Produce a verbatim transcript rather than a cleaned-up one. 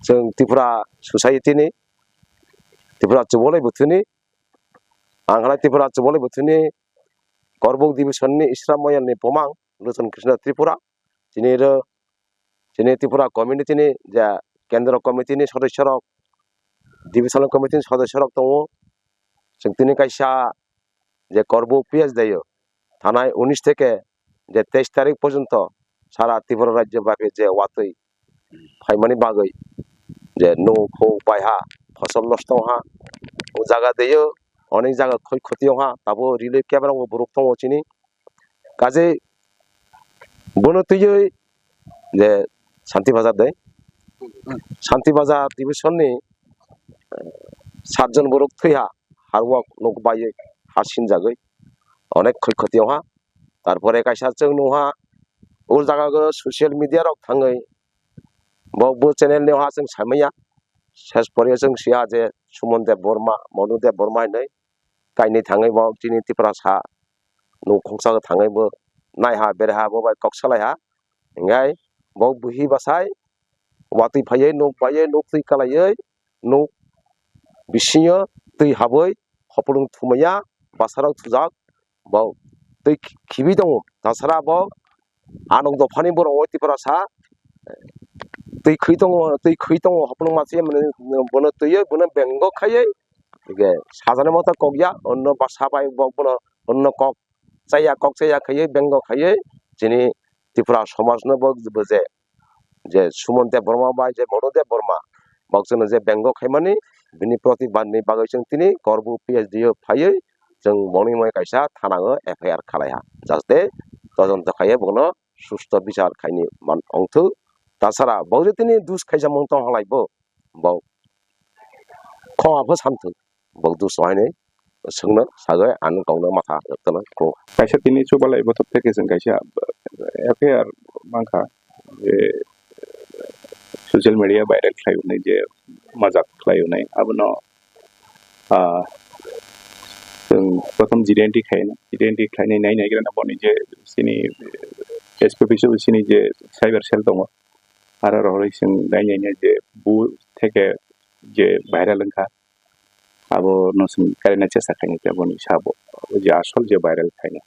chwng Tripura society ni, Tripura Chubolai Buthuni, ang halai Tripura Chubolai Buthuni Korbuk division ni Isra Moyal ni bumang Luchon Krishna Tripura, chini ro, chini Tripura community ni je kendro committee ni sodosyo rok, divisional committee ni sodosyo rok tongo. Chwng tini kaisa je Korbuk P S D o thanai unis theke je teis tarik porjonto sara Tripura rajyo bapi je watwi phaimani bagwi je nuk huk baiha, phosol nosto wngha, o jaga deyo onek jaga khoi khoti wngha, tabo relief camp rok bo borok tongo chini. Kaje bono twiwi je Santi Bazar de, Santi Bazar division ni, eh, satjon borok thwiha, harwak nuk baiwi ha sinjagwi onek khoi khoti wngha. Tarpore kaisa chwng nukha, o jaga o social media rok thangwi bo, bo channel ni ha chwng saimanya. Ses pore chwng siya je Suman Deb Borma, Monu Deb Borma hinwi kainwi thangwi bo chini Tiprasa nuk khungsa thangwi bo naiha berha bo bai kok salaiha. Hinkhai bo buhi bwsai watwi phaiwi nuk baiwi nuk twi kalaiwi nuk bisingo twi habwi hopulung thumaya bwsarok thujak bo twi khibi tongo. Tasara bo anok dophani borok oi Tiprasa twi khwi tongo, twi khwi tongo hopulung masa bono twiwi bono bengo khaiwi sajani motha kokya onno bwsa bai bo bono onno kok chaya kok chaya khaiwi bengo khaiwi chini Tripura somaj no bo je je Suman Deb Borma bai je Monu Deb Borma bo chwngno je bengo khaimani bini protibad ni bagwi chwng tini Korbuk P S D o phaiwi chwng boni moi kaisa thana o F I R khalaiha, jaste todonto khaiwi bono susto bichar khaini man ongthok. Tasara bo je tini dus khaijamung tong halai bo, bo khoma pho santhok, bo dus hainwi. Swngno sagwi ang kokno matha rwktwno kung. Kaisa tini chubalai bothop theke chwng kaisa F I R mankha je social media viral khlai hwnwi je majak khlai hwnwi abono, ah, chwng prothom G D N T khlaina, G D N T khlainai nai naigrana boni je chini S P office o chini je cyber cell tongo, aro rohorwi chwng nai nai je bu theke je viral wngkha, abo no chwng karina chesta khaina tei aboni sabo je asol je viral khaina.